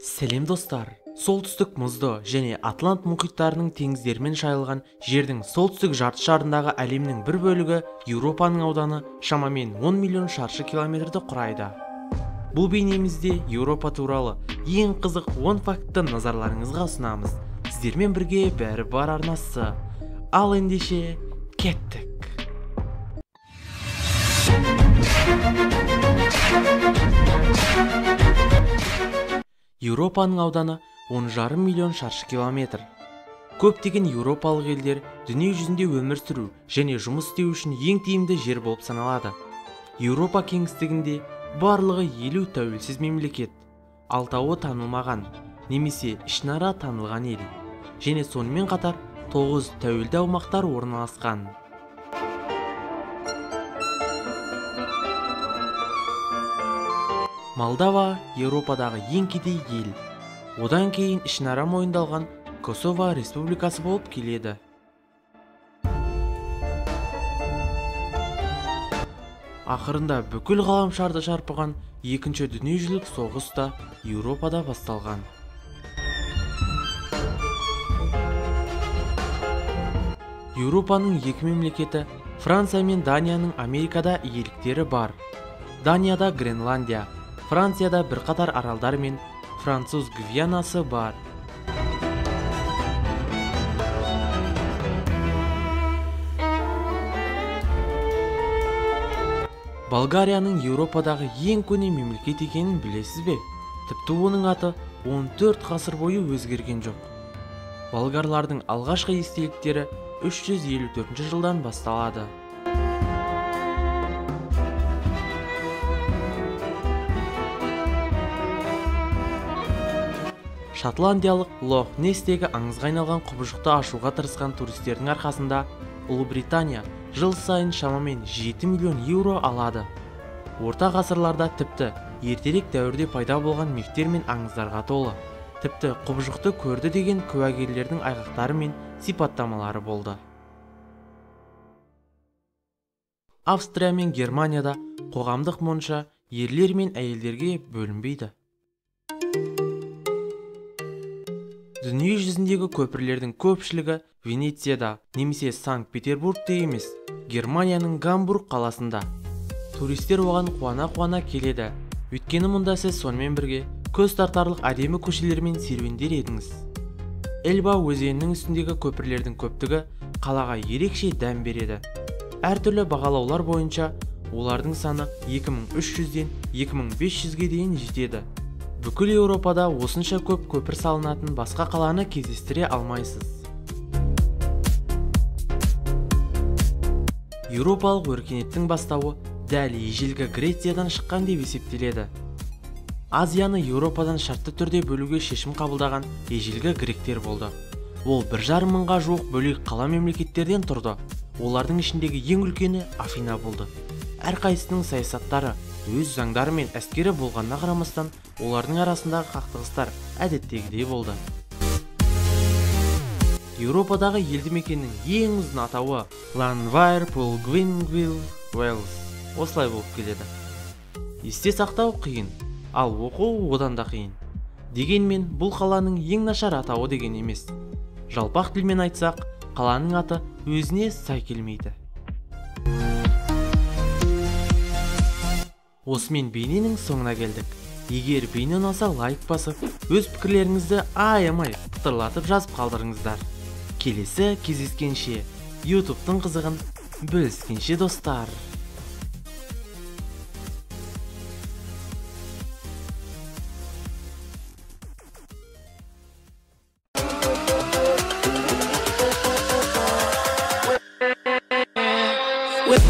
Сәлем достар! Солтүстік мұзды және Атлант мұхиттарының теңіздерімен шайылған жердің солтүстік жарты шарындағы әлемнің бір бөлігі Еуропаның ауданы шамамен 10 миллион шаршы километрді құрайды. Бұл бейнемізде Еуропа туралы ең қызық 10 фактты назарларыңызға ұсынамыз. Сіздермен бірге бәрі бар арнасы. Ал ендеше кеттік. Еуропаның ауданы 10,5 миллион шаршы километр. Көптеген еуропалық елдер дүние жүзінде өмір сүру және жұмыс істеу үшін ең тиімді жер болып саналады. Еуропа кеңістігінде барлығы 50 тәуелсіз мемлекет, алтауы танылмаған немесе ішінара танылған ел, және сонымен қатар 9 тәуелді аумақтар орналасқан. Молдова Еуропадағы ең кедей ел. Одан кейін ішінара мойындалған Косово Республикасы болып келеді. Ақырында бүкіл ғаламшарды шарпыған екінші дүниежүзілік соғыс та Еуропада басталған. Еуропаның екі мемлекеті Франция мен Данияның Америкада иеліктері бар. Данияда Гренландия, Францияда бірқатар аралдар мен Француз Гвианасы бар. Болгарияның Еуропадағы ең көне мемлекет екенін білесіз бе? Тіпті оның аты 14 ғасыр бойы өзгерген жоқ. Болгарлардың алғашқы естеліктері 354 жылдан басталады. Шотландиялық Лох Несстегі аңызға айналған құбыжықты ашуға тырысқан туристердің арқасында Ұлыбритания жыл сайын шамамен 7 миллион еуро алады. Орта ғасырларда тіпті ертерек дәуірде пайда болған мифтер мен аңыздарға толы. Тіпті құбыжықты көрді деген куәгерлердің айғақтары мен сипаттамалары болды. Австрия мен Германияда қоғамдық монша ерлер мен әйелдерге бөлінбейді. Дүние жүзіндегі көпірлердің көпшілігі Венецияда немесе Санкт-Петербургте емес, Германияның Гамбург қаласында. Туристер оған қуана-қуана келеді. Өйткені мұнда сіз сонымен бірге көз тартарлық әдемі көшелермен серуендер едіңіз. Эльба өзенінің үстіндегі көпірлердің көптігі қалаға ерекше дәм береді. Әртүрлі бағалаулар бойынша олардың саны 2300-ден 2500-ге дейін жетеді. Бүкіл Еуропада осынша көп көпір салынатын басқа қаланы кездестіре алмайсыз. Еуропалық өркениеттің бастауы дәл ежелгі Грециядан шыққан деп есептеледі. Азияны Еуропадан шартты түрде бөлуге шешім қабылдаған ежелгі гректер болды. Ол 1,5 мыңға жуық бөлек қала мемлекеттерден тұрды. Олардың ішіндегі ең үлкені Афина болды. Әрқайсысының саясаттары, өз заңдары мен әскері болғанына қарамастан, олардың арасындағы қақтығыстар әдеттегідей болды. Еуропадағы елді мекеннің ең ұзын атауы Ланвайр-Пулгвингвилл, Уэльс осылай болып келеді. Есте сақтау қиын, ал оқу одан да қиын. Дегенмен бұл қаланың ең нашар атауы деген емес. Жалпақ тілмен айтсақ, қаланың аты өзіне сай келмейді. Осымен бейненің соңына келдік. Егер бейне ұнаса лайк басып, өз пікірлеріңізді аямай пытырлатып жазып қалдырыңыздар. Келесі кездескенше, YouTube'тың қызығын бөліскенше достар. With